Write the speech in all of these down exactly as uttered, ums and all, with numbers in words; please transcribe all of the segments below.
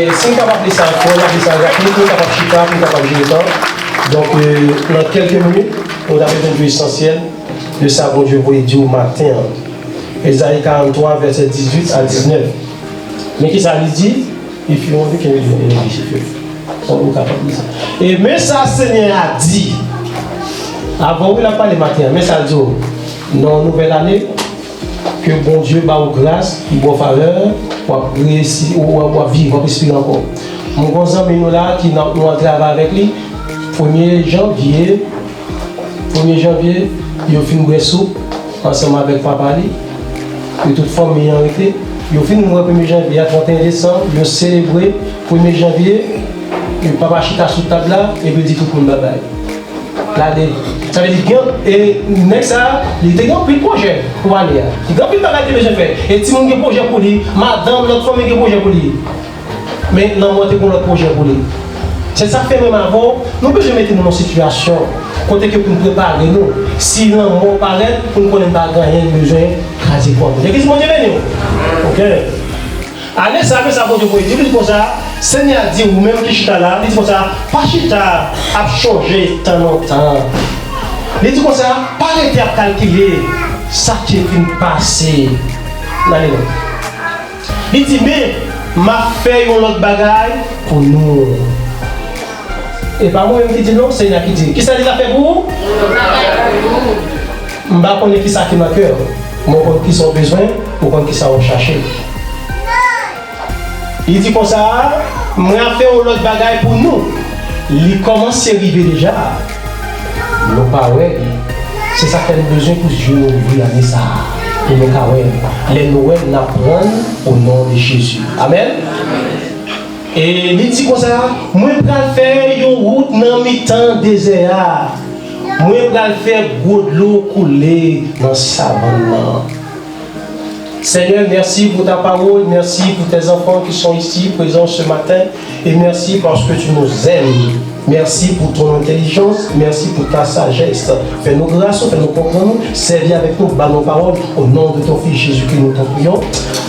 E si n kapab li sa frè, n ap li sa rapid, pou n kapab chita, pou n kapab jere tan. Donk, euh, nan kèlke minit, nou ta bezwen di w esansyèl de sa Bondye voye di w maten an. Ezayi karanntwa, vèsè dizuit a diznèf. Men ki sa li di? If you want, you can read it in English, if you want, ou kapab li sa. E men sa Senyè a di. Avan wi l ap pale maten an, men sa l di w. Nan yon nouvèl ane, ke Bondye ba w gras, li ba w favè, w ap reyisi, w ap, w ap viv, w ap espere ankò. Mwen gon zanmi nou la ki nan, nou al travay avèk li. Premye janvye, premye janvye, yo fin bwè soup ansanm avèk papa li. Yo tout fanmi an rete. Yo fin bwè premye janvye a, trannteyen desanm, yo selebre premye janvye, yo papa chita sou tab la, epi yo di tout moun babay. Gade. Sa vle di gen, e nèg sa, li te gen anpil pwojè pou ane a. Li gen anpil bagay li te bezwen fè. E timoun gen pwojè pou li, madanm, lòt fanmi gen pwojè pou li. Men lanmò te gen lòt pwojè pou li. Se sa k fè menm avè w, nou bezwen mete nou nan sitiyasyon kote ke pou n prepare nou. Si lanmò parèt, pou n konnen n pa gen anyen, n bezwen kraze kò nou. Legliz, Bondye beni w. Oke. Ane sa, men sa Bondye voye di, li di konsa, Senyè a di, ou menm ki chita la, li di konsa, pa chita ap chonje tan lontan. Li di konsa, pa rete ap kalkile sa ki fin pase nan ane nan. Li di, men, m ap fè yon lòt bagay pou nou. E pa mwen menm ki di l non, Senyè a ki di l. Kisa li ka fè pou ou? M pa konnen kisa ki nan kè w, men w konn kisa w bezwen, ou konn kisa w ap chache. Li di konsa, mwen ap fè yon lòt bagay pou nou. Li kòmanse rive deja. Nou pa wè li. Se sa k fè nou bezwen pou zye nou ouvri ane sa a, pou nou ka wè l. Lè nou wè l, n ap pran l o non de Jezi. Amèn. E li di konsa, mwen pral fè yon wout nan mitan dezè a. Mwen pral fè gwo dlo koule nan savann nan. Seigneur, merci pour ta parole, merci pour tes enfants qui sont ici présents ce matin et merci parce que tu nous aimes. Merci pour ton intelligence, merci pour ta sagesse. Fais-nous grâce, fais-nous comprendre, sèvi avèk nou, ba nou pawòl. Au nom de ton Fils Jésus-Christ, nous t'en prions.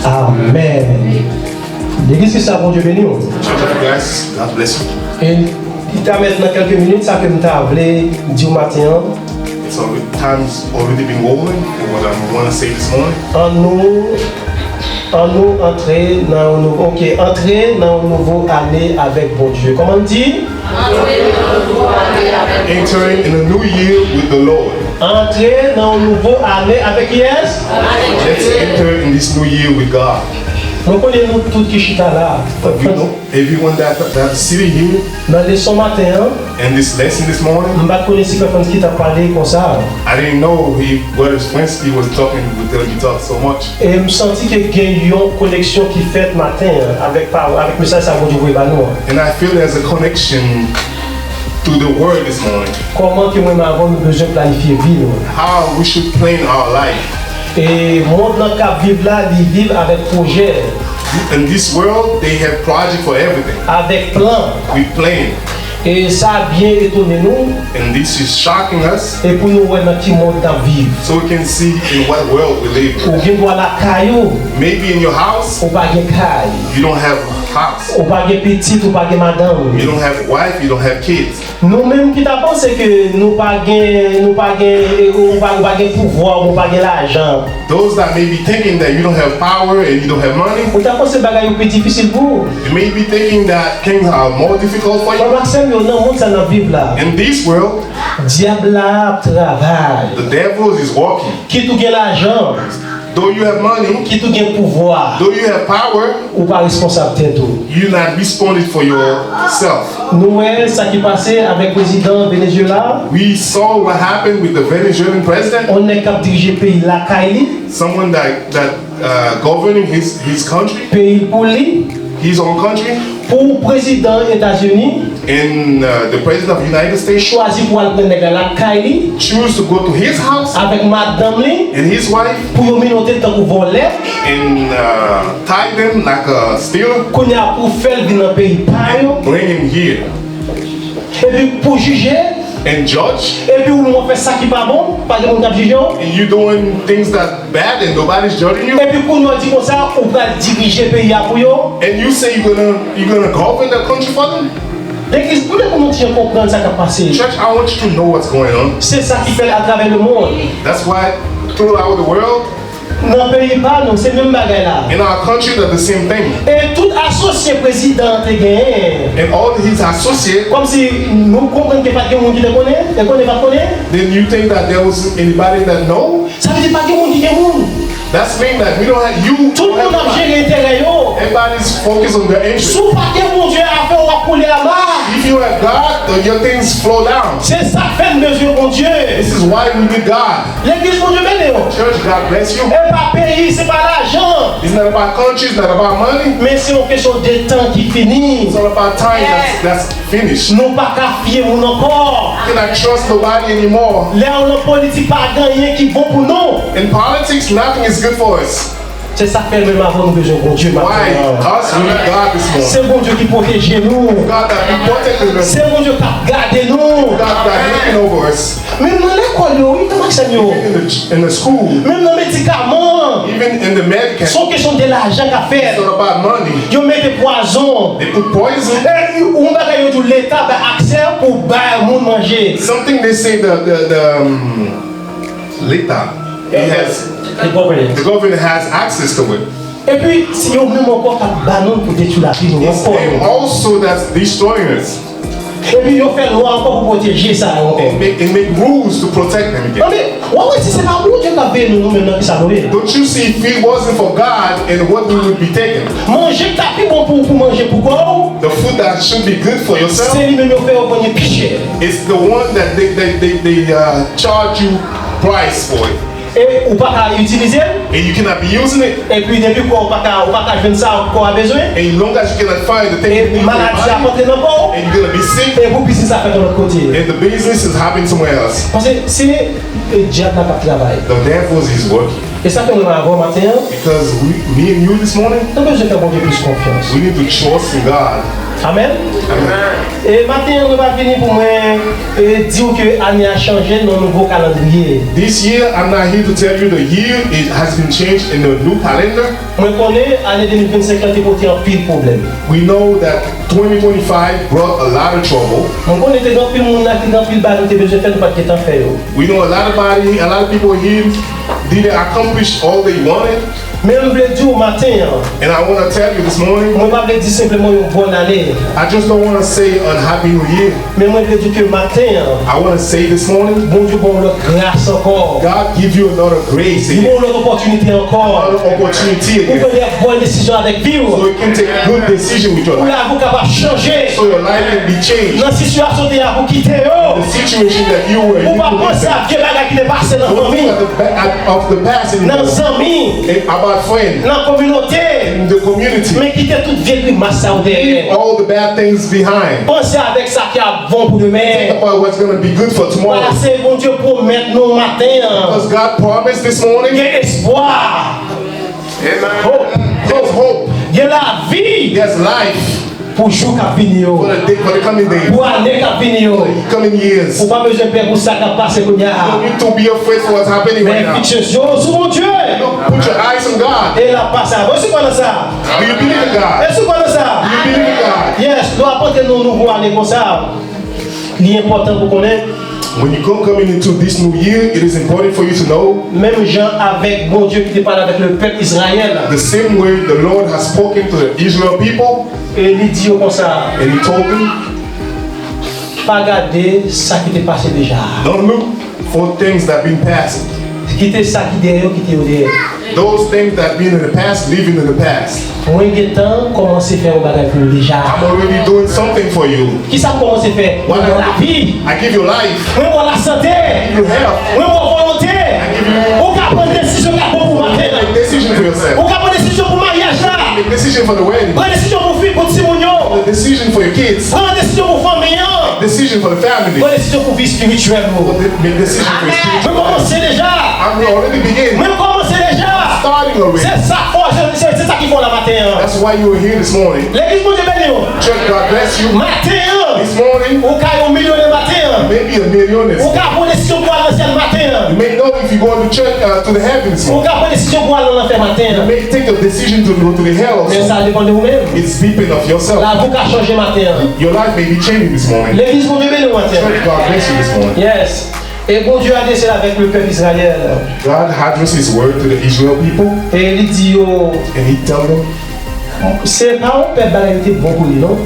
Amen. Legliz Kris la, Bondye beni w. Church of Christ, God bless you. E li ta mèt nan kèlke minit, sa ke m ta vle di w maten an. It's already, time's already been over for what I want to say this morning. An nou, an nou antre nan yon nouvo, oke, antre nan yon nouvo ane avèk Bondye. Kòman n di? Entering in a new year with the Lord. Antre nan yon nouvo ane avèk kiyès? Let's enter in this new year with God. Nou konnen nou tout ki chita la. But you know, everyone that, that sitting here, nan leson maten an, and this lesson this morning, m pa t konnen si Frè Frantz ki t ap pale konsa. I didn't know he, Brother Frantz, he was talking with them, he talked so much. E m santi ke gen yon koneksyon ki fèt maten an avèk pawòl, avèk mesaj sa Bondye voye ba nou an. And I feel there's a connection to the word this morning. Kòman ke mwen menm avè w nou bezwen planifye vi nou? How we should plan our life. E mond lan k ap viv la, li viv avèk pwojè. In this world, they have project for everything. Avèk plan. With plan. E sa byen etone nou. And this is shocking us. E pou nou wè nan ki mond n ap viv. So we can see in what world we live. Ou gen dwa lakay ou. Maybe in your house, ou pa gen kay. You don't have a house. Ou pa gen pitit, ou pa gen madanm. You don't have wife, you don't have kids. Nou menm ki ta panse ke nou pa gen, nou pa gen, ou pa, ou pa gen pouvwa, ou pa gen lajan. Those that may be thinking that you don't have power and you don't have money, ou ta panse bagay yo pi difisil pou ou. You may be thinking that things are more difficult for you. Frè m ak sè m yo, nan mond sa n ap viv la, in this world, dyab la ap travay. The devil is working. Kit ou gen lajan, though you have money, kit ou gen pouvwa, though you have power, ou pa responsab tèt ou. You're not responsible for yourself. Nou wè sa ki pase avèk prezidan Venezuela. We saw what happened with the Venezuelan president. On nèg k ap dirije peyi lakay li. Someone that, that uh, governing his, his country, peyi l pou li, his own country, pou prezidan Etazini, and uh, the president of the United States, chwazi pou al pran nèg la lakay li, choose to go to his house, avèk madanm li, and his wife, pou yo menote l tankou vòlè, and uh, tie them like a stealer, kounye a pou fè l vin nan peyi pa yo, bring him here. Epi pou jije, and judge, epi ou menm w ap fè sa ki pa bon, pa gen moun k ap jije w, and you doing things that bad and nobody's judging you, epi kounye a w di konsa ou pral dirije peyi a pou yo, and you say you're gonna you're gonna govern that country for them. Legliz, m vle pou nou ti jan konprann sa k ap pase. Church, I want you to know what's going on. Se sa ki fèt atravè lemonn. That's why throughout the world, nan peyi pa nou, se menm bagay la. In our country, that's the same thing. E tout asosye prezidan an te genyen. And all his associates, kòmsi nou konprann ke pa t gen moun ki te konnen, te konnen, pa t konnen. Then you think that there was anybody that know? Sa vle di pa gen moun ki gen moun. That's mean that we don't have you. Tout moun ap jere enterè yo. Everybody's focused on their interest. Si w pa gen Bondye, afè w ap koule anba. If you have God, then your things flow down. Se sa k fè n bezwen Bondye. This is why we need God. Legliz, Bondye beni w. Church, God bless you. E pa peyi, se pa lajan. It's not about country, it's not about money. Men se yon kesyon de tan ki fini. It's all about time that's, that's finished. Nou pa ka fye moun ankò. You cannot trust nobody anymore. Lè w nan politik, pa gen anyen ki bon pou nou. In politics, nothing is good for us. Se sa k fè menm avan nou bezwen Bondye maten an. Why us? We need God this morning. Se Bondye ki pwoteje nou. God that be protecting us. Se Bondye k ap gade nou. God that looking over us. Menm nan lekòl yo, wi, frè m ak sè m yo. Even in the, in the school. Menm nan medikaman. Even in the Medicare. Se yon kesyon de lajan k ap fèt. It's all about money. Yo mete pwazon. They put poison. E yon bagay yo di w, Leta bay aksè pou bay moun manje. Something they say the, the, the, um, Leta, it has, the government has access to it. Epi, se yo menm ankò k ap ba nou pou detwi lavi nou ankò. It's them also that's destroying us. Epi yo fè lwa ankò pou pwoteje sa yo ankò. And make, and make rules to protect them again. Anben, w ap wè si se pa Bondye k ap veye nou, nou menm nan kisa nou ye. Don't you see, if it wasn't for God and what we would be taking? Manje k ta pi bon pou ou pou manje pou kò w. The food that should be good for yourself. Se li menm yo fè yo vann li pi chè. It's the one that they, they, they, they uh, charge you price for it. E ou pa ka itilize l. And you cannot be using it. Epi depi kò w pa ka, ou pa ka jwenn sa kò a bezwen. And long as you cannot find the thing you need for your body, e maladi a antre nan kò w. And you're gonna be sick. Epi biznis la fèt yon lòt kote. And the business is happening somewhere else. Paske se, e, dyab la k ap travay. The devil is working. E sa fè mwen avè w maten an. Because we, me and you this morning, nou bezwen fè Bondye plis konfyans. We need to trust in God. Amen. Amen. E maten an, mwen pa vini pou mwen, e, di w ke ane a chanje nan nouvo kalandriye. This year, I'm not here to tell you the year it has been changed in the new calendar. Mwen konnen ane de mil vennsenk lan te pote anpil pwoblèm. We know that twenty twenty-five brought a lot of trouble. Mwen konnen te gen anpil moun la, te gen anpil bagay nou te bezwen fè, nou pa t gentan fè yo. We know a lot of body, a lot of people here didn't accomplish all they wanted. Men m vle di w maten an. And I wanna tell you this morning, mwen pa vle di senpleman yon bòn ane. I just don't wanna say a happy new year. Men mwen vle di w ke maten an, I wanna say this morning, Bondye ba w lòt gras ankò. God give you another grace again. Li ba w lòt opòtinite ankò. Another opportunity again. Pou fè de bòn desizyon avèk vi w. So you can take good decision with your life. Pou lavi w kapab chanje. So your life can be changed. Nan sitiyasyon w te ye a pou kite yo. The situation that you were, you couldn't. Ou pa panse a vye bagay ki te pase nan fanmi. Don't think of the ba-, of the past anymore. Nan zanmi. And about friend. Nan kominote. In the community. Men kite tout vye grimas sa yo dèyè. Leave all the bad things behind. Panse avèk sa ki ap bon pou demen. Think about what's gonna be good for tomorrow. Paske Bondye pwomèt nou maten an. Because God promised this morning. Gen espwa. Amen. Hope. There's hope. Gen lavi. There's life. Pou jou k ap vini yo. For the day, for the coming days. Pou ane k ap vini yo. For the coming years. Ou pa bezwen pè pou sa k ap pase kounye a. You don't need to be afraid for what's happening right now. Men fikse zye w sou Bondye. Look, put your eyes on God. E l ap pase avè w. Èske w kwè nan sa? Do you believe in God? Èske w kwè nan sa? Do you believe in God? Yes, lè w ap antre nan yon nouvo ane konsa, li enpòtan pou konnen. When you come coming into this new year, it is important for you to know. Menm jan avèk Bondye ki te pale avèk le pèp Izrayèl. The same way the Lord has spoken to the Israel people. E li di yo konsa. And he told them, pa gade sa ki te pase deja. Don't look for things that been passed. Kite sa ki dèyè yo, kite yo dèyè. Those things that been in the past, leave it in the past. Mwen gentan kòmanse fè yon bagay pou ou deja. I'm already doing something for you. Kisa m kòmanse fè? What I, mwen ba w lavi. I give you life. Mwen ba w lasante. I give you health. Mwen ba w volonte. I give you. Ou ka pran desizyon k ap bon pou maten an. Make decision for yourself. Ou ka pran desizyon pou maryaj la. Make decision for the wedding. Pran desizyon pou fi, pou timoun yo. The decision for your kids. Pran desizyon pou fanmi an. Decision for the family. Pran desizyon pou vi espirityèl ou. Make decision for your spiritual life. Mwen kòmanse deja. I'm already begin. Mwen kòmanse deja. Starting already. Se sa fò, se, se, se sa ki fò la maten an. That's why you are here this morning. Legliz, Bondye beni w. Church, God bless you. Maten an. This morning. Ou ka yon milyonè maten an. Maybe a millionaire. Ou ka pran desizyon pou al nan syèl maten an. You may know if you go to church uh, to the heavens. Ou ka pran desizyon pou al nan lanfè maten You an. May take a decision to go to the hell Men also. Sa depann de ou menm. It's depend of yourself. Lavi w ka chanje maten an. Your life may be changing this morning. Legliz Bondye beni w maten an. Church, God bless you this morning. Yes. E Bondye adrese l avèk le pèp Izrayèl. God addressed his word to the Israel people E li di yo, and he tell them, se pa yon pèp bagay yo te bon pou li non.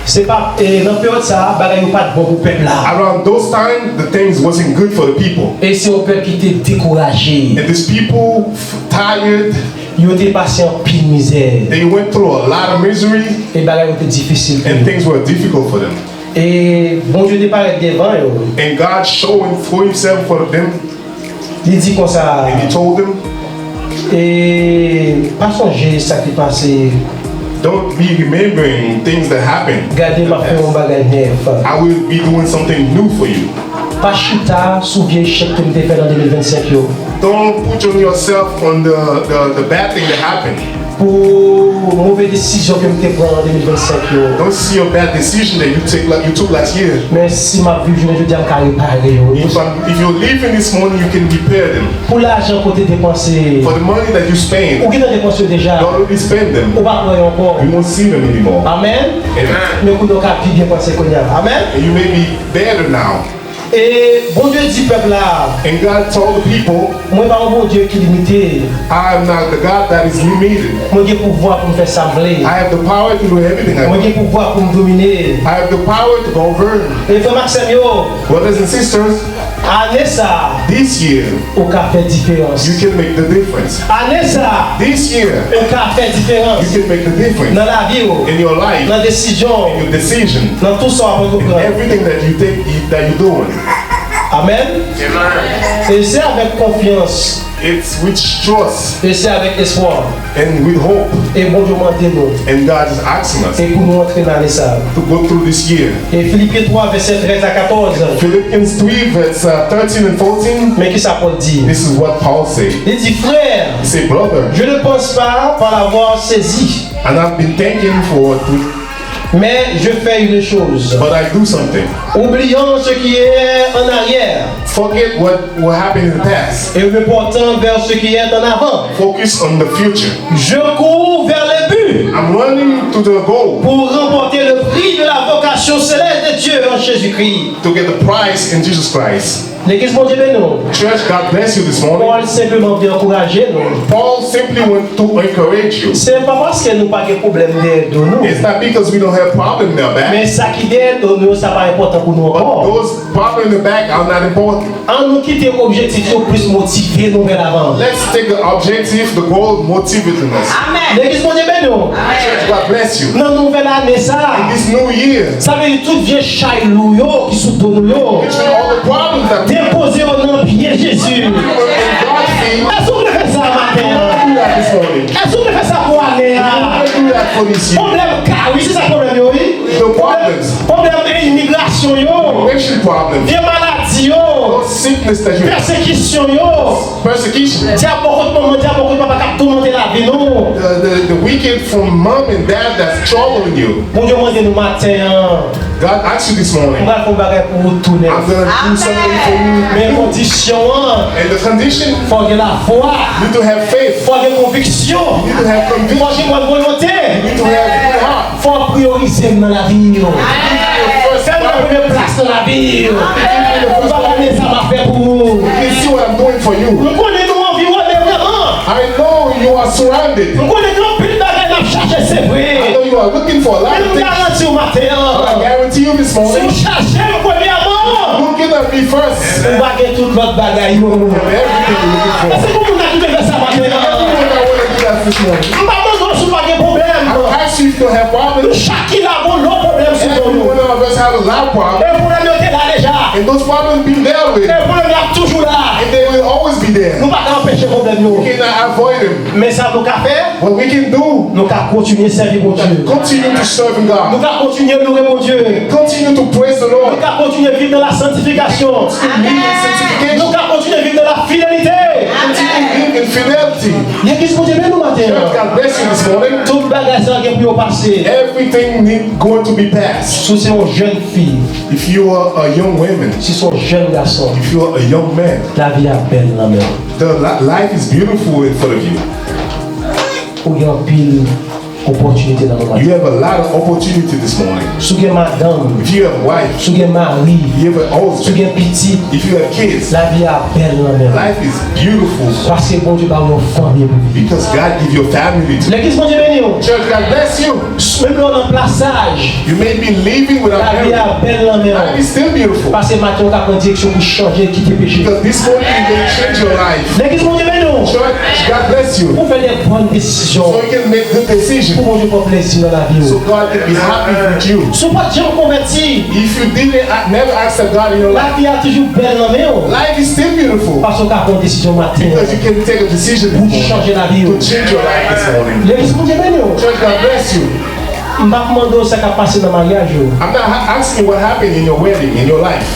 Se pa e, nan peryòd sa a, bagay yo pa t bon pou pèp la. around those times, the things wasn't good for the people. E se yon pèp ki te dekouraje. And these people f- tired, Yo te pase anpil mizè. They went through a lot of misery E bagay yo te difisil pou and yo. Things were difficult for them. E Bondye te parèt devan yo. And God showing for himself for them. Li di konsa, And he told them, e pa sonje sa ki pase. Don't be remembering things that happened. Gade, m ap fè yon bagay nèf. I will be doing something new for you. Pa chita sou vye echèk ke m te fè nan de mil vennsenk yo. Don't put on yourself on the, the, the bad thing that happened. Pou move desizyon ke m te pran an de mil vennsenk yo. Don't see your bad decision that you take like you took last year. Men si m ap viv jounen jodi a, m ka repare yo. If, I'm, if you're living this morning, you can repair them. Pou lajan ke w te depanse, For the money that you spend, ou gentan depanse yo deja. You already spend them. Ou pa pran yo ankò. You won't see them anymore. Amen. Amen. Men kounye a w ka pi byen panse kounye a. Amen. And you may be better now. E Bondye di pèp la, And God told the people, mwen pa yon Bondye ki limite. I am not the God that is limited. Mwen gen pouvwa pou m fè sa m vle. I have the power to do everything I Mwen want. Gen pouvwa pou m domine. I have the power to govern. E frè m ak sè m yo, Brothers and sisters, ane sa a, this year, ou ka fè diferans. You can make the difference. Ane sa a, This year, ou ka fè you diferans. Can make the difference. Nan lavi w. In your life, nan desizyon, in your decision, nan tou sa w ap antreprann. Everything that you take, you, that you're doing. Amen. E se avèk konfyans. It's with trust. E se avèk espwa. And with hope. E Bondye mande nou. And God is asking us. E pou nou antre nan ane sa. To go through this year. E Filipyen twa, vèsè trèz a katòz. Philippians three, verse uh, thirteen and fourteen. Men ki sa Pòl di? This is what Paul said. Li di, frè, He said, brother, je ne pense pas par l'avoir saisi. And I've been thinking for Mais je fais une chose. But I do something. Oubliant ce qui est en arrière. Forget what, what happened in the past. Et me portant vers ce qui est en avant. Focus on the future. Je cours vers les buts. I'm running to the goal. Pour remporter le prix de la vocation céleste de Dieu en Jésus-Christ. To get the prize in Jesus Christ. Legliz Bondye beni w. Church, God bless you this morning. Pòl senpleman vle ankouraje nou. Paul simply want to encourage you. Se pa paske nou pa gen pwoblèm dèyè do nou. It's not because we don't have problem in our back. Men sa ki dèyè do nou, sa pa enpòtan pou nou But ankò. Those problems in the back are not important. An nou kite objektif yo plis motive nou vè lavan. Let's take the objective, the goal, motivating us. Legliz Bondye beni w. Church, God bless you. Nan nouvèl ane sa a, In this new year, sa vle di tout vye chay lou yo ki sou do nou yo, between all the problems that we depoze yo nan pye Jezi. in God's feet, Èske w vle fè sa maten an? do that this morning. Èske w vle fè sa pou ane a? Do that for this year. Pwoblèm ka, wi, se sa pwoblèm yo, wi. The problems, Pwoblèm e imigrasyon yo. Immigration problems, Vye maladi yo. those sickness that you have, Pèsekisyon yo. Persecution, Dyab bò kot manman, dyab bò kot papa k ap toumante lavi nou. The, the, the wicked from mom and dad that's troubling you. Bondye mande nou maten an. God asks you this Mwen morning, pral fè yon bagay pou ou tou nèf. I'm gonna do something for you. Men kondisyon an, And the condition, fò w gen lafwa, you need to have faith. Fò w gen konviksyon, You need to have fò w conviction. Gen bòn volonte, You need to have good heart. Fò w priyorize m nan lavi w. Fè m nan premye plas nan lavi w. Ou pa konnen sa m ap fè pou ou. You can see what I'm doing for you. M konnen nou anviwone vrèman. I know you are surrounded. M konnen gen anpil bagay n ap chache, se vre. I know you are looking for a lot Men of m things. Garanti w maten But I an, guarantee you this si w morning, chache m premyèman, looking at me first, ou va gen tout lòt bagay yo. everything you're looking for. Èske gon moun la ki te fè sa maten an? Everyone, I want to do that this morning. M pa mande w si w pa gen pwoblèm. I ask you if you don't have Nou problems. chak ki la gon lòt pwoblèm sou do nou. Everyone of us have a lot of E problems. pwoblèm yo te la deja. And those problems been dealt with. E pwoblèm yo ap toujou la. And they will always be there. Nou pa ka anpeche pwoblèm yo. You cannot avoid them. Men sa nou ka fè, What we can do, nou ka kontinye sèvi Bondye. Continue to serve Nou God. Ka kontinye lore Bondye. Continue to praise the Nou Lord. Ka kontinye viv nan la santifikasyon. Continue living in sanctification. Nou ka kontinye viv nan la fidelite. Continue living in Fidelity. Legliz Bondye beni w maten Church, an. God bless you this morning. Tout bagay sa gen pou yo pase. Everything need going to be passed. Si w se yon jèn fi, If you are a young woman, si w se yon jèn gason, if you are a young man, lavi a bèl nan men w. the li- life is beautiful in front of you. Ou gen anpil opòtinite nan moman. You have a lot of opportunity this morning. Si w gen madanm, If you have a wife, si w gen mari, you have a si w husband, gen pitit, if you have kids, lavi a bèl nan men w. Life is beautiful Paske Bondye ba w yon fanmi pou viv. Because God give you a family to. Legliz Bondye beni w. Church, God bless you. Menm lè w nan plasaj, You may be living without lavi marriage. A bèl nan men Life w. Is still beautiful. Paske maten w ka pran direksyon pou chanje, kite peche. Because this morning you can change your life. Legliz Bondye beni w. Church, God bless you. Pou fè de bòn So desizyon. You can make good decision. Pou Bondye pran plezi nan lavi w. So God can be happy with you. Si w pa t janm konvèti, If you didn't a- never ask God in your life, lavi a toujou bèl nan men w. Life is still beautiful. Paske w ka pran desizyon maten. Because you can take a decision this Pou morning chanje lavi w. To change your life this morning. Legliz Bondye beni w. Church, God bless you. M p ap mande w sa k ap pase nan maryaj ou. I'm not ha- asking you what happened in your wedding, in your life.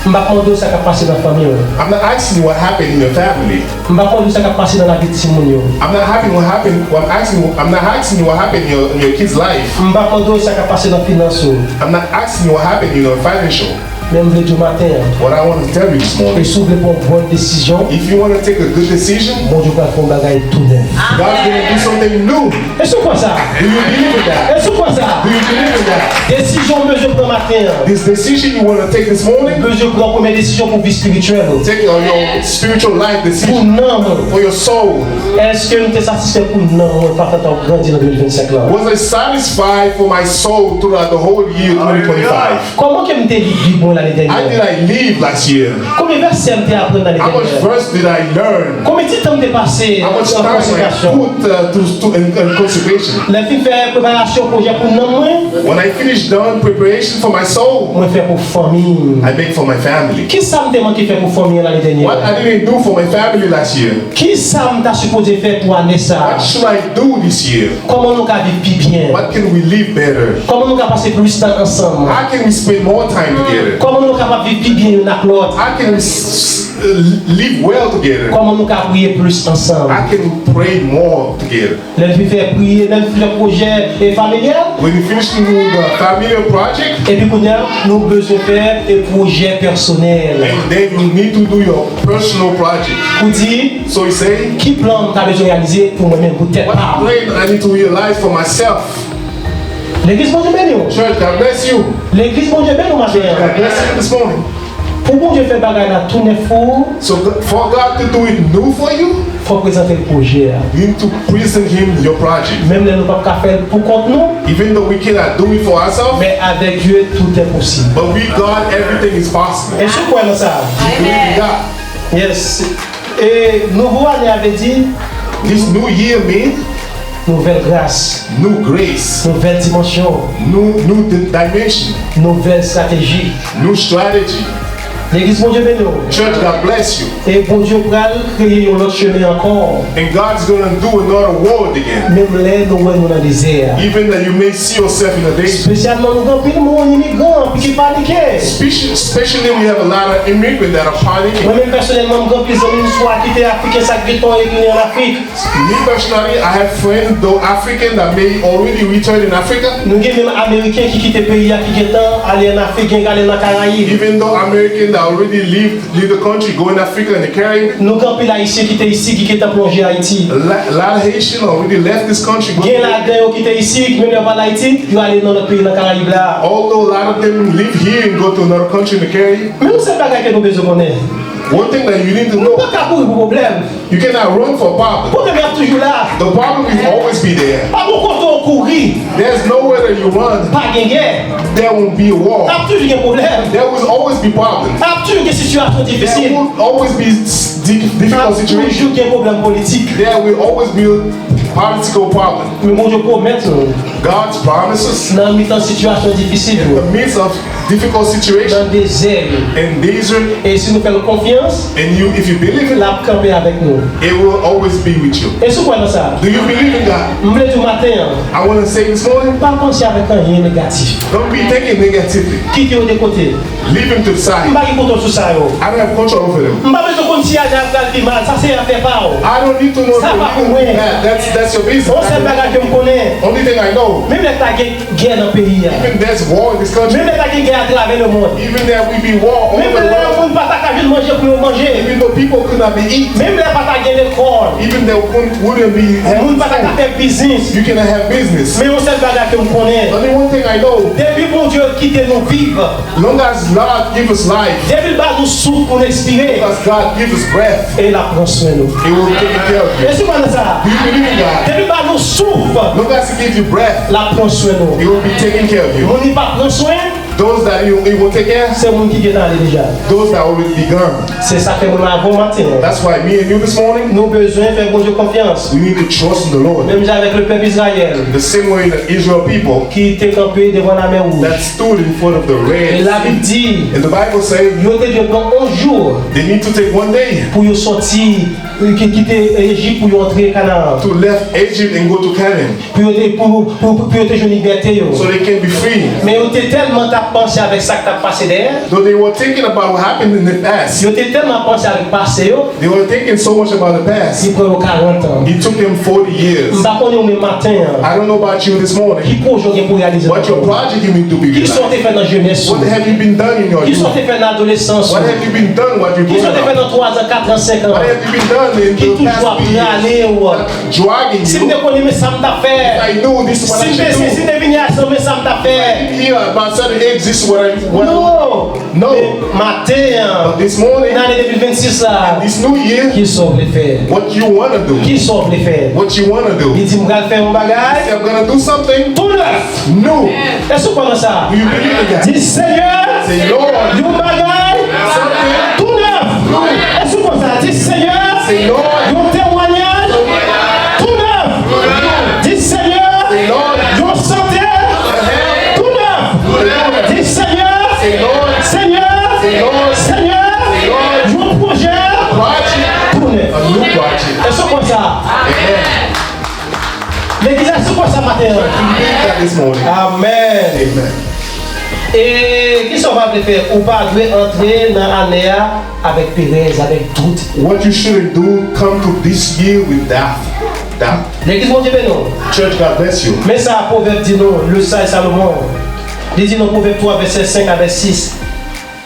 M p ap mande w sa k ap pase nan fanmi w. I'm not asking you what happened in your family. M p ap mande w sa k ap pase nan lavi timoun yo. I'm not having what happened. What I'm asking. I'm not asking you what happened in your, in your kid's life. M p ap mande w sa k ap pase nan finans ou. I'm not asking you what happened in your financial. Men m vle di w maten an. What I want to tell you this E morning. Si w vle pran yon bòn desizyon, If you want to take a good decision, Bondye pral fè yon bagay tou nèf. God's gonna do something new. E si w kwè sa? Do you believe in that? E si w kwè sa? Do you believe in that? Desizyon w bezwen pran maten an. This decision you want to take this morning, Bezwen pran premye desizyon pou vi espirityèl ou. Take on your spiritual life Pou decision nanm ou. For your soul. Èske m te satisfè pou nanm mwen pa t ap grandi nan de mil vennsenk lan? Was I satisfied for my soul throughout the whole year twenty twenty-five? Kòman ke m te li Bib mwen lane How did dènyè? I live last year? Konbyen vèsè m te aprann lane How much dènyè? Verse did I learn? Konbyen ti tan m te pase How much nan time I konsekrasyon? Put uh, to, to in, in consecration? Lè m fin fè preparasyon pwojè pou nanm mwen, When I finish done preparation for my soul, mwen fè pou fanmi m. I make for my family. Kisa m te manke fè pou fanmi an lane dènyè? What I didn't do for my family last year, Kisa m ta sipoze fè pou ane sa? What should I do this year? Kòman nou ka viv pi byen? What can we live better? Kòman nou ka pase plis tan ansanm? How can we spend more time together? Kòman nou kapab viv pi byen youn ak lòt? How can we s- s- uh, live well together? Kòman nou ka priye plis ansanm? How can we pray more together? Lè n fin fè priye, lè n fin fè pwojè e familyal, When you finish with the family project, epi kounye a, nou bezwen fè e pwojè pèsonèl. And then you need to do your personal project. Pou di, So you say, ki plan m ta bezwen reyalize pou mwen menm, pou tèt what pa m? Plan I need to realize for myself? Legliz Bondye beni w. Church, God bless you. Legliz Bondye beni w maten an. God bless you this morning. Pou Bondye fè bagay la tou nèf pou ou, So for God to do it new for you, fò w prezante l pwojè a. You need to present Him your project. Menm lè nou p ap ka fè l pou kont nou, Even though we cannot do it for ourselves, men avèk Dye, tout est possible. But with God, everything is possible. Èske w kwè nan sa? You believe in God. Yes. E nouvo ane a vle di This new year means nouvèl gras, new grace, nouvèl dimansyon, new new di- dimension, nouvèl estrateji. New strategy. Legliz Bondye beni w. Church, God bless you. E Bondye pral kreye yon lòt chemen ankò. And God's gonna do another road again. Menm lè nou wè nou nan dezè a. Even that you may see yourself in the desert. Espesyalman nou gen anpil moun imigran ki panike. Especially, especially we have a lot of immigrants that are panicking. Mwen menm pèsonèlman m gen anpil zanmi m swa kite Afriken sa k gentan retounen an Afrik. Me personally, I have friends, though African, that may already return in Africa. Nou gen menm Ameriken ki kite peyi a ki gentan ale an Afrik, gen k ale nan Karayib. Even though American that already leave, leave the country, go in Africa and the Caribbean. Nou gen anpil Ayisyen ki te isi ki gentan plonje Ayiti. A lot, a lot of Haitian already left this country. Go Gen ladan yo ki te isi, menm lè yo pa al Ayiti, yo ale nan lòt peyi nan Karayib la. Although a lot of them live here and go to another country in the Caribbean. Men yon sèl bagay ke nou bezwen konnen. One thing that you need to Nou know, pa ka kouri pou pwoblèm. You cannot run for problem. Pwoblèm ap toujou la. The problem will always be there. Pa gon kote w kouri. There's nowhere that you run. Pa gen gè. There won't be a war. Ap toujou gen pwoblèm. There will always be problems. Ap toujou gen sitiyasyon There difisil. Will always be s- di- difficult Ap situation. Toujou gen pwoblèm politik. There will always be political problem. Men Bondye pwomèt nou. God's promises. Nan mitan sitiyasyon difisil yo. In the midst of difficult situation. Nan dezè yo. In desert. E si nou fè l konfyans. And you, if you believe it. L ap kanpe avèk nou. It will always be with you. Èske w kwè nan sa? Do you believe in God? M vle di w maten an. I want to say this morning. Pa panse avèk anyen negatif. Don't be thinking negatively. Kite yo de kote. Leave him to the side. M pa gen kontwòl sou sa yo. I don't have control over them. M pa bezwen konn si Ane ap pral pi mal. Sa se afè pa w. I don't need to know if you're living bad. That's, that's your business. Yon sèl bagay ke m konnen. Only thing I know. Menm lè ta gen gè nan peyi a. Even there's war in this country. Menm lè ta gen gè atravè lemonn. Even there will be war all over the world. Menm lè moun pa ta ka jwenn manje pou yo manje. Even though people could not be eat. Menm lè pa ta gen lekòl. Even there wouldn't, wouldn't be having school. Moun pa ta ka fè biznis. You cannot have business. Men yon sèl bagay ke m konnen. Only one thing I know. Depi Bondye kite nou viv. Long as God give us life, depi l ba nou souf pou n respire, long as God give us breath, e l ap pran swen nou. He will take care of you. Èske w kwè nan sa? Do you believe in God? Depi l ba nou souf, long as He give you breath, l ap pran swen nou. He will be taking care of you. Moun li pa pran swen, those that He, He will take care, se moun ki gentan ale deja. Those that already be gone. Se sa k fè mwen avè w maten an. That's why me and you this morning, nou bezwen fè Bondye konfyans. We need to trust in the Lord. Menm jan avèk le pèp Izrayèl. The same way that Israel people, ki te kanpe devan Lamè Wouj. That stood in front of the Red Sea. E Labib di, and the Bible say, yo te dwe pran onz jou, they need to take one day, pou yo sòti, ki kite Ejip pou yo antre Kanaan. To left Egypt and go to Canaan. Pou yo te, pou, pou, pou, pou yo te jwenn libète yo. So they can be free. Men yo te tèlman t ap panse avèk sa k t ap pase dèyè. Though they were thinking about what happened in the past. Yo te tèlman panse avèk pase yo. They were thinking so much about the past. Li pran yo karant an. It took them forty years. M pa konnen ou menm maten an. I don't know about you this morning. Ki pwojè w gen pou reyalize nan vi w? What your project you need to be realized? Kisa w te fè nan jenès ou? What have you been done in your youth? Kisa w te fè nan adolesans ou? What have you been done what you grew up? Kisa w te fè nan twa an, kat an, senk an? What have you been done in the past few years? Ki toujou ap rale w. Dragging you. Si m te konnen, men sa m t ap fè. If I knew this is what I should do. Si m te, si, si m te vini a san, men sa m t ap fè. Here, about seven, eight, this is what I, what I, no. No. Men maten an, but this morning, nan ane de mil vennsis la, in this new year, kisa w vle fè? What you wanna do? Kisa w vle fè? What you wanna do? Li di, "M pral fè yon bagay." He said, "I'm gonna do something." Tou nèf. New. Èske w kwè nan sa? Do you believe in that? Di, "Senyè, say, Lord, yon bagay, something, tou nèf." New. Èske w kwè sa? Di, "Senyè, say, Lord, yon temwayaj, tou nèf." New. Di, "Senyè, say, Lord, yon sante, tou nèf." New. Di, "Senyè, say, Lord, Senyè, say, Lord, Senyè, say, Lord, yon pwojè, project, tou nèf." A new project. Èske w kwè sa? Amen. Legliz la sou pwen sa maten an. Church, we believe that this morning. Amen. Amen. E kisa w pa dwe fè? Ou pa dwe antre nan ane a avèk perèz, avèk dout. What you shouldn't do, come to this year with doubt. Doubt. Legliz, Bondye beni w. Church, God bless you. Men sa Pwovèb di nou, le saj Salomon. Li di nan Pwovèb twa, vèsè senk avèk sis.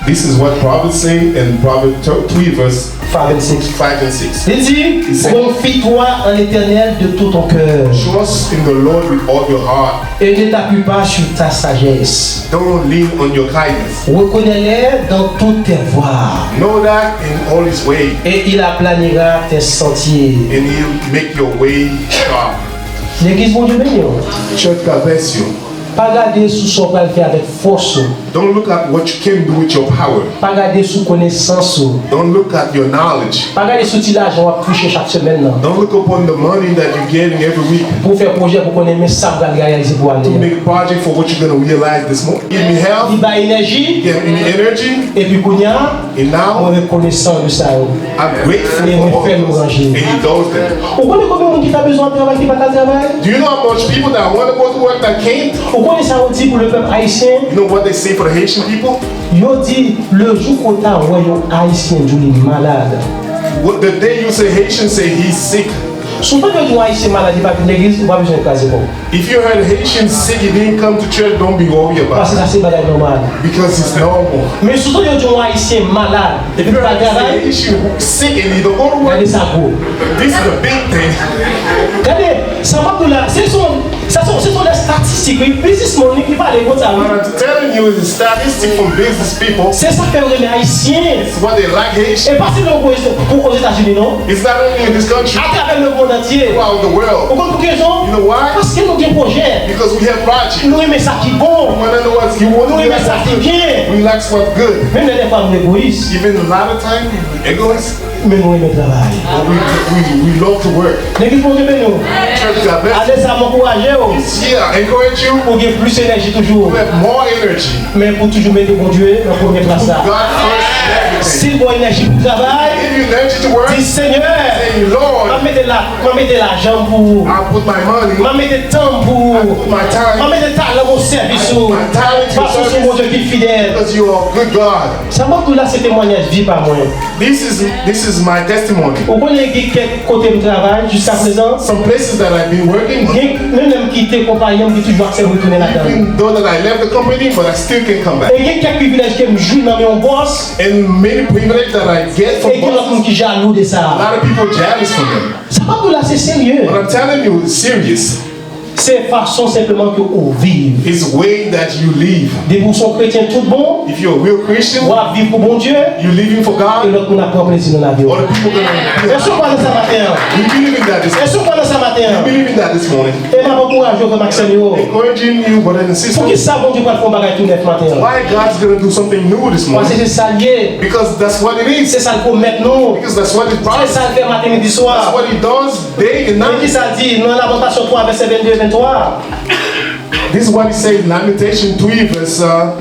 This is what Proverbs say in Proverbs three, verse five and six. Five and six. Li di, he said, "Confie-toi en l'Éternel de tout ton cœur. Trust in the Lord with all your heart. Et ne t'appuie pas sur ta sagesse. Don't lean on your kindness. Reconnais-le dans toutes tes voies. Know that in all his way. Et il aplanira tes sentiers." And he'll make your way sharp. Legliz, Bondye beni w. Church, God bless you. Pa gade sou sa w pral fè avèk fòs ou. Don't look at what you can do with your power. Pa gade sou konesans ou. Don't look at your knowledge. Pa gade sou ti lajan w ap touche chak semèn nan. Don't look upon the money that you're getting every week. Pou w fè pwojè pou konnen men sa m pral reyalize pou ane a. To make a project for what you're gonna realize this morning. Give me health. Li bay enèji. Give me energy. Epi kounye a, And now, mwen rekonesan de sa yo. I'm grateful for all those. E mwen fè nou ranje. And he does them. Ou konnen konbyen moun ki ta bezwen al travay ki pa ka al travay? Do you know how much people that wanna go to work that can't? Ou konnen sa yo di pou le pèp ayisyen? You know what they say for the Haitian people? Yo di, le jou ke w ta wè yon Ayisyen di w li malad. What, the day you say Haitian say he's sick. Si w tande yo di yon Ayisyen malad, li pa vin legliz, ou pa bezwen kraze kò w. If you heard Haitian sick, he didn't come to church, don't be worried about it. Paske sa se bagay nòmal. Because it's normal. Men si w tande yo di yon Ayisyen malad, epi li pa al travay, Haitian sick and he don't go to work, gade sa gwo. This is a big thing. Gade, sa m ap di w la, se son, sa se, se son lè statistik, wi. Biznismann, wi, ki pale konsa, wi. What I'm telling you is a statistic from business people. Se sa k fè yo renmen Ayisyen. It's what they like Haitian. E pa sèlman pou, pou Ozetazini, non. It's not only in this country. Atravè lemonn antye. Throughout the world. Ou konn pou ki rezon? You know why? Paske nou gen pwojè. Because we have project. Nou renmen sa ki bon. We wanna know what's, you want to know what's good. Nou renmen sa ki byen. We like what's good. Menm lè dèfwa nou egoyis. Even a lot of time, we egoist. Men nou renmen travay. But we, we, we love to work. Legliz, Bondye beni w. Church, God bless you. Ane sa, m ankouraje w. This year, I encourage you. Ou gen plis enèji toujou. To have more energy. Men pou toujou mete Bondye nan premye plas la. Put God first in everything. Si l ba w enèji pou travay, give you energy to work, di, "Senyè, say, Lord, m ap mete la, m ap mete lajan m pou ou. I put my money, m ap mete tan m pou ou. I put my time, m ap mete talan m Sèvis ou. My talent, your service, paske ou se yon Bondye ki fidèl. Because you are a good God. Sa m ap di w la, se temwayaj vi pa mwen. This is, this is my testimony. Ou konnen gen kèk kote m travay jiska prezan. Some places that I've been working, gen, menm lè m kite konpayi an, m gen toujou aksè retounen ladan l. Even though that I left the company, but I still can come back. E gen kèk privilèj ke m jwi nan men yon bòs. And many privilege that I get from bosses. E gen lòt moun ki jalou de sa. A lot of people jealous from them. Sa m ap di w la, se serye. What I'm telling you is serious. Se fason senpleman ke ou viv. It's the way that you live. Depi ou se yon kretyen tout bon, if you're a real Christian, w ap viv pou Bondye, you living for God, e lòt moun ap pran plezi nan lavi w. Other people gonna be. Èske w kwè nan sa maten an? Do you believe in that this morning? Èske w kwè nan sa maten an? Do you believe in that this morning? E m ap ankouraje w, frè m ak sè m yo. Encouraging you, brothers and sisters. Poukisa Bondye pral fè yon bagay tou nèf maten an? Why God's gonna do something new this morning? Paske se sa l ye. Because that's what it is. Se sa l pwomèt nou. Because that's what it promised. Se sa l fè maten, midi, swa. That's what it does. Day and night. Men ki sa l di nan Lamantasyon twa, vèsè venndè e venntwa? This is what he says in Lamentation three, verse, uh,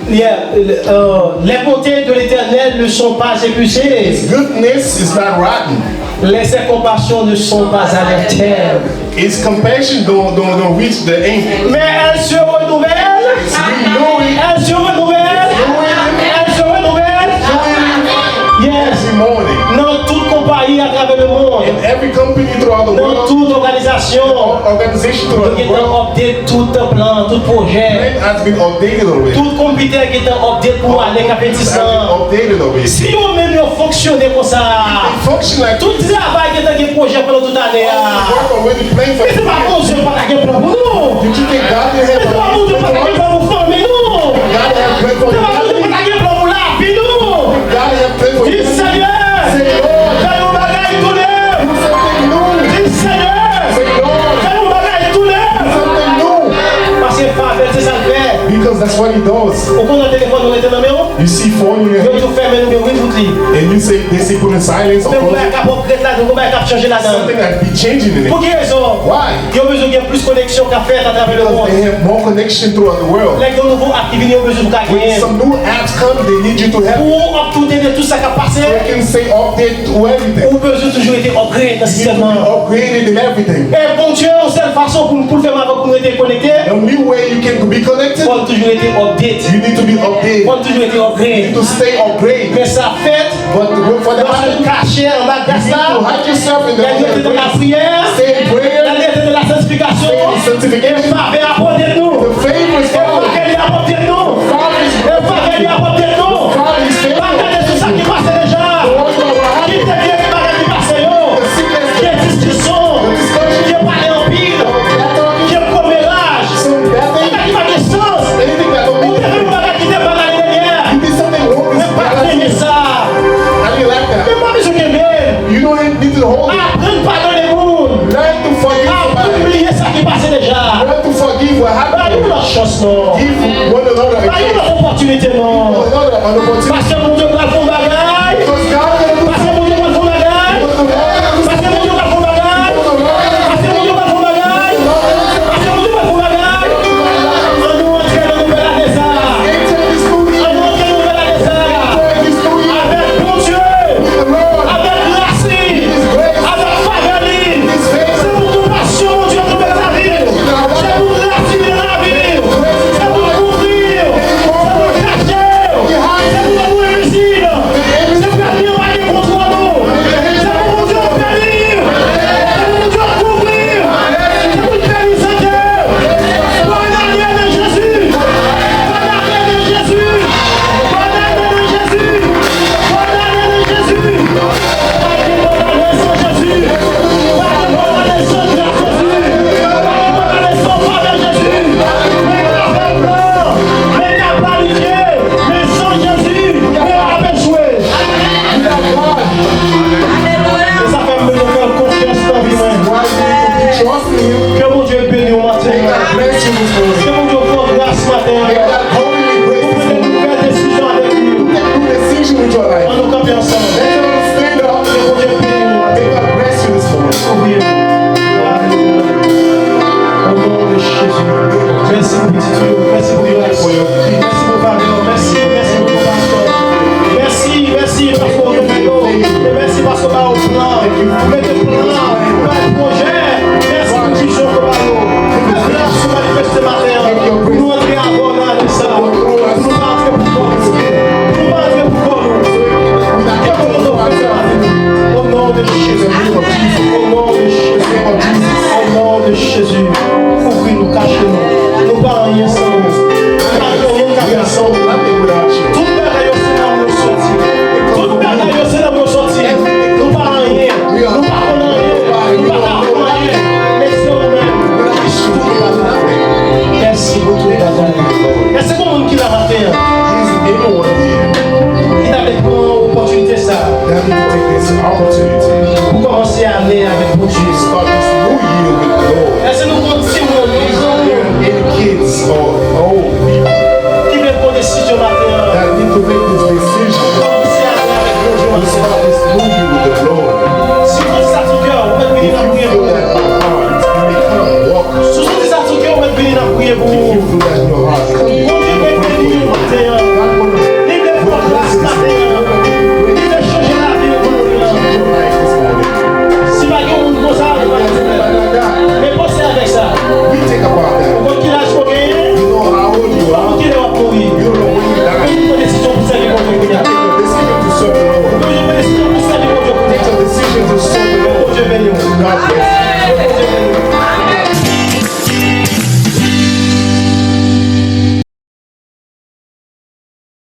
yeah, uh, les bontés de l'Éternel ne sont pas épuisées. His goodness is not rotten. Les, ses compassions ne sont pas à l'éternel. His compassion don't, don't, don't reach the end. Mais elles se renouvellent. It's renewing. Elles se renouvellent. Renewing. Elles se renouvellent. Renewing. Yes. Every morning. Nan tout konpayi atravè lemonn. In every company throughout the world. Nan tout òganizasyon. Organization throughout the world. Yo gentan update tout plan, tout pwojè. Plan has been updated already. Tout konpitè gentan update pou ane k ap vini an. All computers have been updated already. Si yo menm yo fonksyone konsa, they function like this. Tout travay gentan gen pwojè pandan tout ane a. All the work already planned for the year. Men se pa Bondye pa ta gen plan pou nou. Did you think God didn't have a plan for you? Men se pa Bondye pa ta gen plan pou fanmi nou. God had a plan for your family. Se pa Bondye pa ta gen plan pou lavi nou. God had a plan for your family. Di, Senyè, fè yon bagay tou nèf. Say, Lord, do something new. Di, Senyè, fè yon bagay tou nèf. Say, Lord, do something new. Paske favè l se sa l fè. Because that's what he does. Ou konnen telefòn ou rete nan men w? You see phone in your hand. Yo di w fèmen l oubyen ouvri tout li. And you say, they say put in silence or close it. Men yon bagay k ap upgrade ladan, yon bagay k ap chanje ladan. Something that be changing in it. Pou ki rezon? Why? Yo bezwen gen plis koneksyon k ap fèt atravè lemonn. Because they have more connection throughout the world. Lè gen yon nouvo app ki vini, yo bezwen pou ka genyen. When some new apps come, they need you to have it. Pou w up to date de tout sa k ap pase. So you can stay update to everything. Ou bezwen toujou rete upgrade nan sistèm nan. You need to be upgraded in everything. E Bondye, yon sèl fason pou, pou l fè m avè w pou n rete konekte. The only way you can be connected, fò n toujou rete update. You need to be updated. Fò n toujou rete upgrade. You need to stay upgraded. Men sa fèt, but for the lòske w kache anba gras la, you need to hide yourself in the, lè w rete nan lapriyè, stay in prayer, lè w rete nan lasantifikasyon, stay in sanctification, e favè a pòte nou. The favor is following. E favè li a pòte nou. The favor is, e favè li a pòte nou. The favor is favored. Pa gade sou sa ki pase deja. Don't worry about what happened. Kite vye bagay ki pase yo. The sickness, the, vye diskisyon, the discussion, vye pale anpil, the bad talking, vye komeraj. Some bad thing. Bagay ki pa gen sans. Anything that don't make sense. Ou te fè yon bagay ki te mal ane dènyè. You did something wrong this last year. Men pa kenbe sa. I didn't like that. Men pa bezwen kenbe. You don't need to hold it. Aprann padone moun. Learn to forgive somebody. Aprann bliye sa ki pase deja. Learn to forgive what happened. Ba yo lòt chans non. Give one another a chance. Ba yo lòt opòtinite non. Give one another an opportunity. Paske Bondye pral fè yon bagay. Because God gonna do something. Paske Bondye pral fè yon bagay. He gonna do something. Paske Bondye pral fè yon bagay. He gonna do something. Paske Bondye pral fè yon bagay. Paske Bondye pral fè yon bagay. Ann nou antre nan nouvèl ane sa a. Enter this new year. Ann nou antre nan nouvèl ane sa a. Enter this new year. Avèk Bondye. With the Lord. Avèk gras li. With His grace. Avèk favè li. With His favor. Se pou konpasyon Bondye tonbe nan lavi w. Se pou gras li nan lavi w. Se pou l kouvri w. Se pou l kache w. Se pou l ba w rezid. Se pou ènmi an pa gen kontwòl ou. Se pou Bondye beni w. Se pou Bondye kouvri w. Se pou l beni sante w. Bòn ane nan Jezi. Bòn ane nan Jezi. Bòn ane nan Jezi. Bòn ane nan Jezi. Pa gen bòn ane san Jezi. Pa gen bòn ane san gras Jezi. Pa gen bòn ane san favè Jezi. Men ka fè plan, men ka planifye, men san Jezi, men ap echwe. Without God. E sa fè m bezwen fè l konfyans nan vi mwen. Why you need to be trust in Him? Ke Bondye beni w maten. May God bless you this morning. Ke Bondye fè w gras maten an. May God cover you with grace this morning. Pou w fè desizyon avèk li. Take good decision with your life. Ann nou kanpe ansanm. Let's all stand up. Ke Bondye beni w maten. May God bless you this morning. Ouvri. O non de Jezi. Mèsi pou pitit ou yo. Mèsi pou gras. Mèsi pou favè w. Mèsi, mèsi pou konpasyon. Mèsi, mèsi paske w renmen yo. E mèsi paske w ba yo plan. Ou mete plan, bay pwojè. Mèsi pou vizyon ke w ba yo. Fè gras ou manifeste maten an. That we take this opportunity Pou kòmanse ane avèk Bondye. to start this new year with the Lord. Èske nou konn timoun, Are there any kids or old people ki vle pran desizyon maten an? That need to make this decision Kòmanse ane avèk Bondye to maten an. Start this new year with the Lord? Si w santi sa sou kè w, ou mèt vini If nan you priyè feel pou that in your heart, you may come and walk. Si w santi sa sou kè w, ou mèt vini nan priyè pou If you feel that in your heart, come and Bondye vle beni w maten an.